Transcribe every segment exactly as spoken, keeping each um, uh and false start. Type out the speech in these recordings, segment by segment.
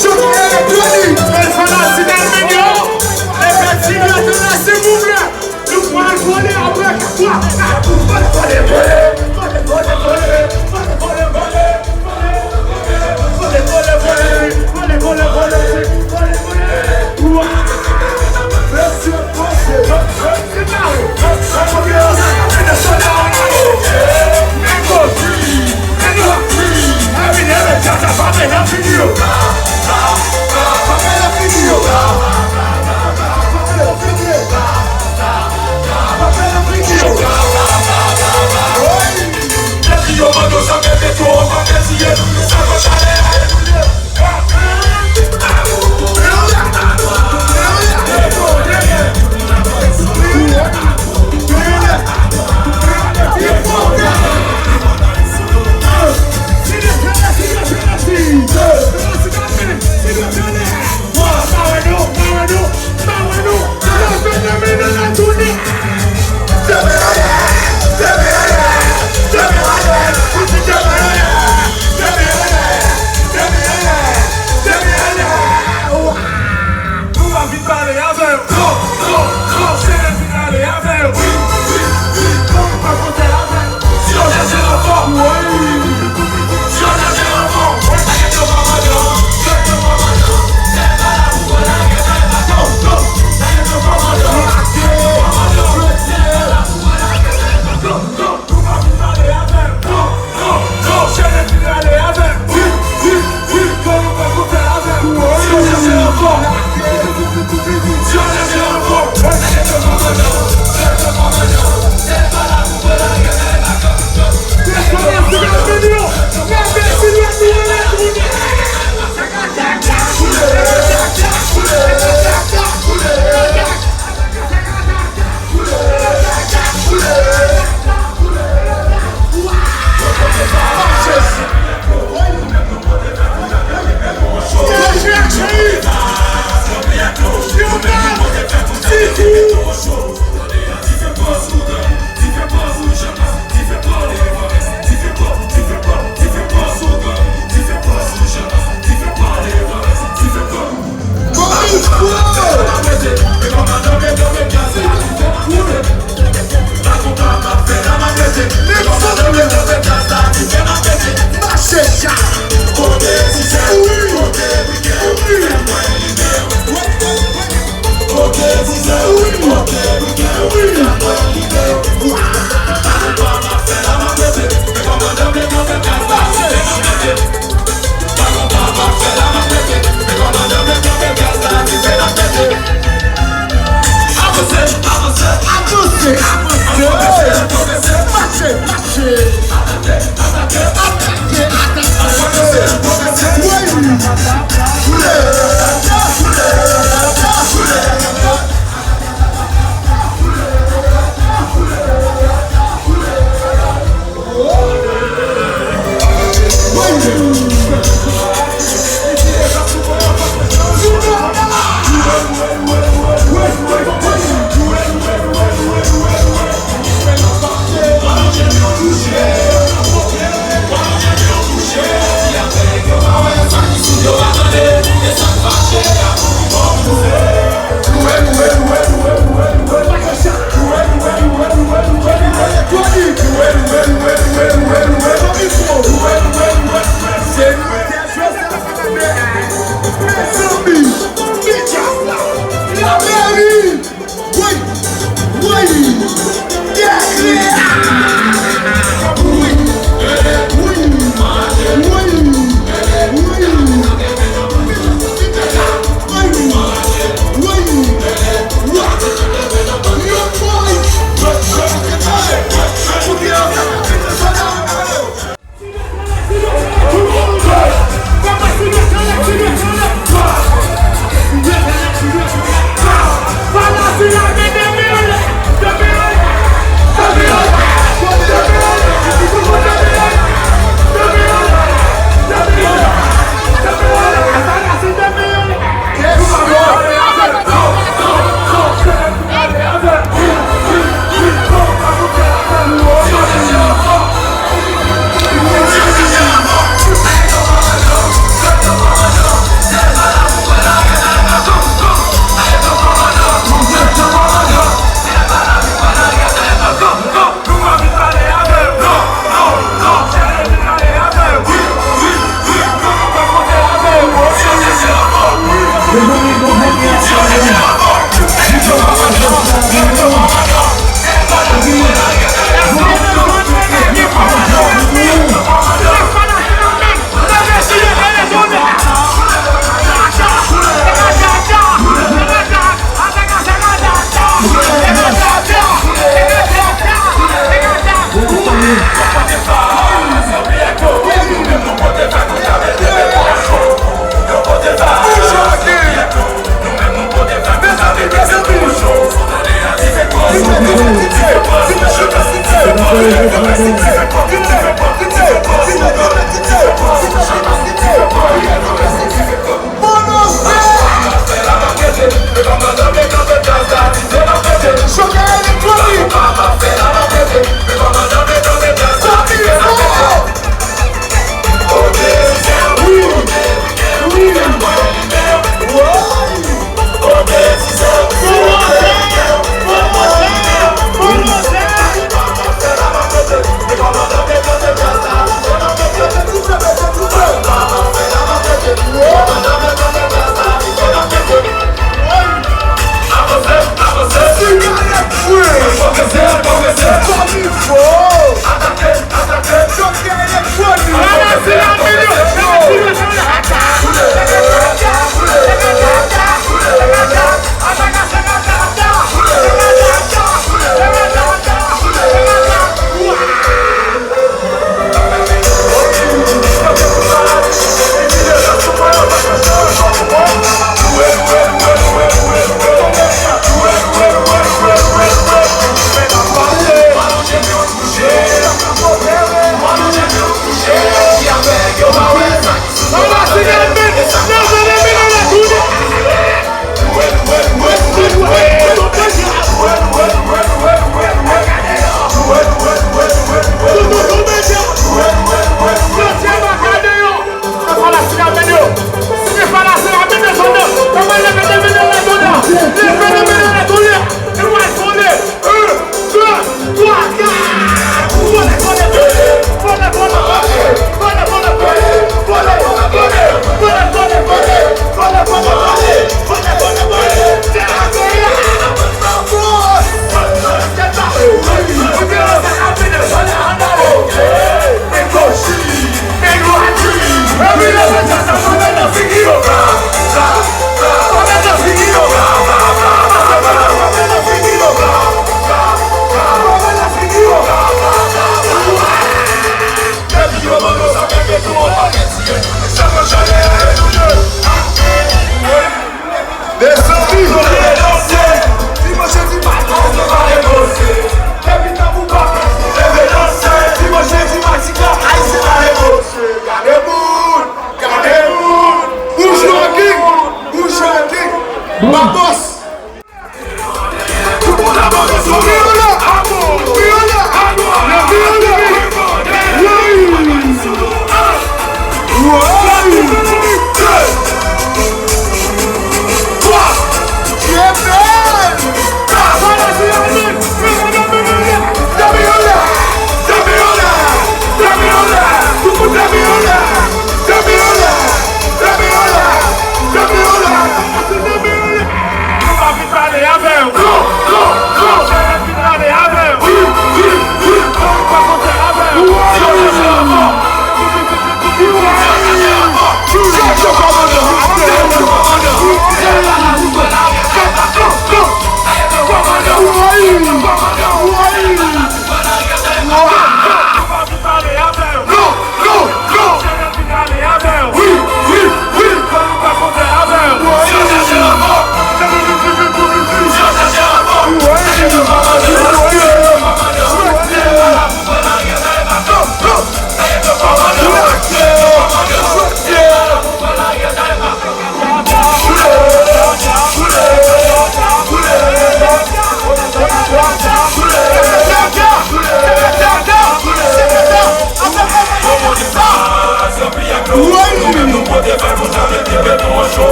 Choke elektwonik, el fanatik Elmenio, e Bètini a travèse mouvman. Nou pral vole apre kat fwa. Vole, vole, vole. Vole, vole, vole. Vole, vole, vole. Vole, vole, vole. Vole, vole, vole. Vole, vole, vole. Vole, vole, vole. Vole, vole. Wa! Mesye, mesye, mesye.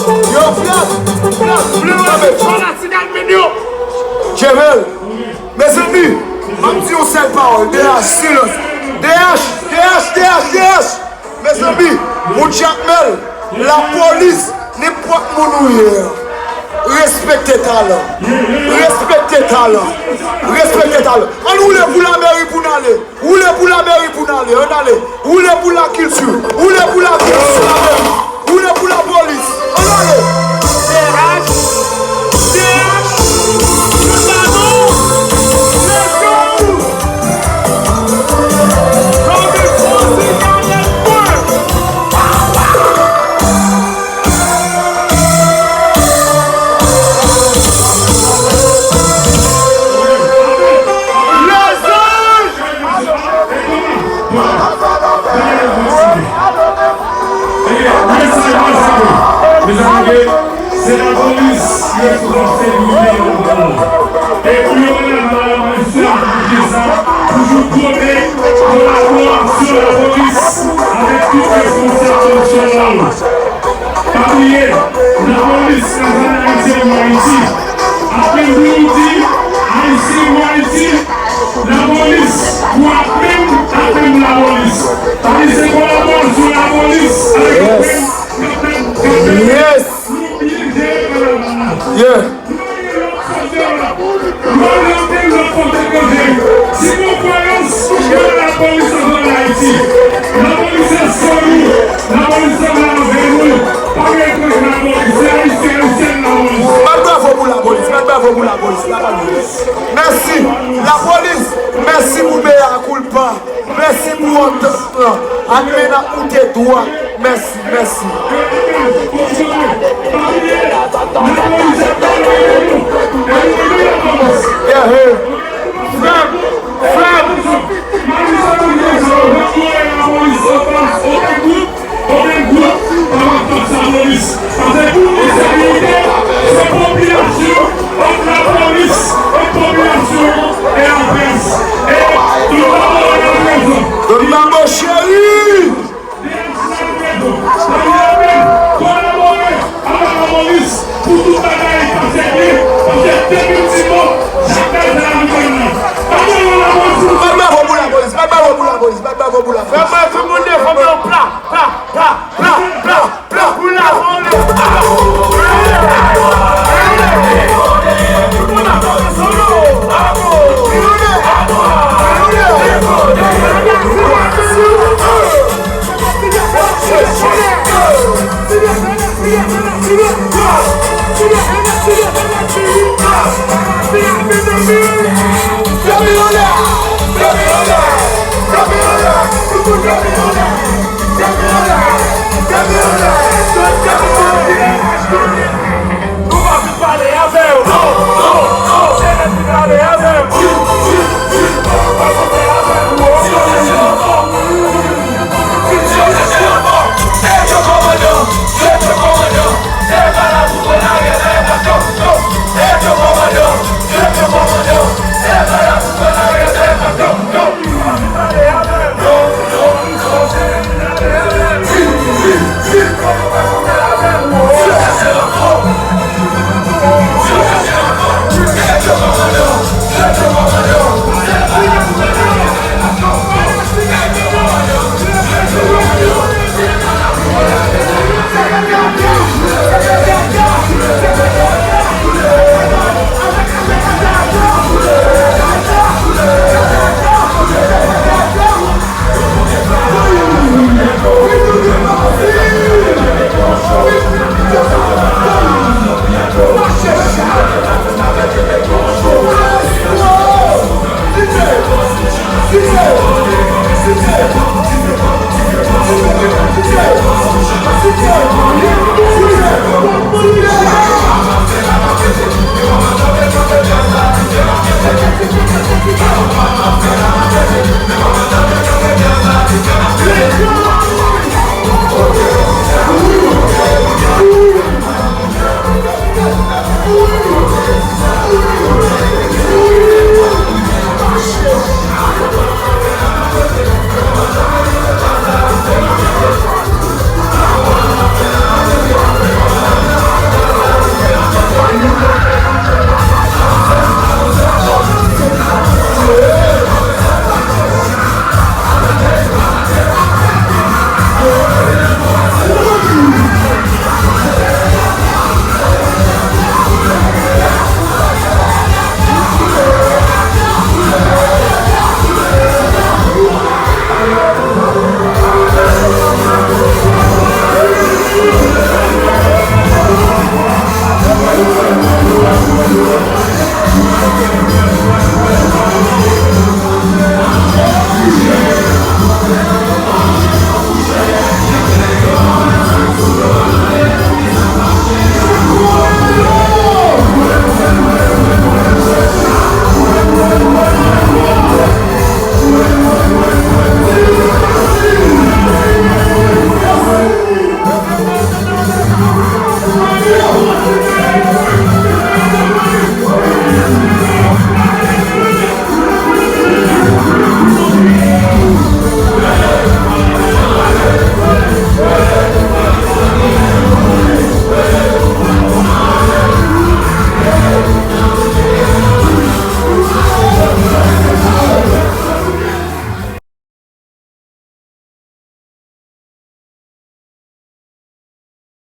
Yo, frè, frè, frè, fanatik Almenyo. Jemel, mezanmi, m ap di yon sèl pawòl, D H, silans. D H, D H, D H, D H. Mezanmi, moun Jakmèl, lapolis, nenpòt moun ou ye, respekte talan. Respekte talan. Respekte talan. Ann woule pou lameri pou n ale. Woule pou lameri pou n ale. Ann ale. Woule pou lakilti. Woule pou lakilti, lameri. Woule pou lapolis. Ann ale. D H, D H, nou ba nou. Let's go! Mezanmi, se lapolis ki responsab de kriminalite. E pou yo remet la polis la pou kisa? Pou yo kote kolaborasyon lapolis avèk tout responsab nasyonal. Pa bliye, lapolis ka fè Ayisyen pou Ayiti. Apre nou di Ayisyen pou Ayiti, lapolis pou ap menm ap menm lapolis. Sa vle di se kolaborasyon lapolis avèk Yes. Yes. Bat bravo pou lapolis, bat bravo pou lapolis, lapolis. Mèsi, lapolis, mèsi pou mea culpa. Mèsi pou antant lan. Admen ap moute dwat. Mèsi, mèsi. Yeah, hey. Frè m, frè m. Okenn gwoup pa wè fas a polis. Paske pou nou se verite, se popilasyon ant lapolis, ant popilasyon e laprès. E nou pa wè laprès. Don Mambo cheri! Kolabore avèk lapolis pou tout bagay pase byen, paske definitivman, Jakmèl se lavi kay la. Pa gen yon lapolis pou nou. Bat bravo pou lapolis, bat bravo pou lapolis, bat bravo pou lapolis.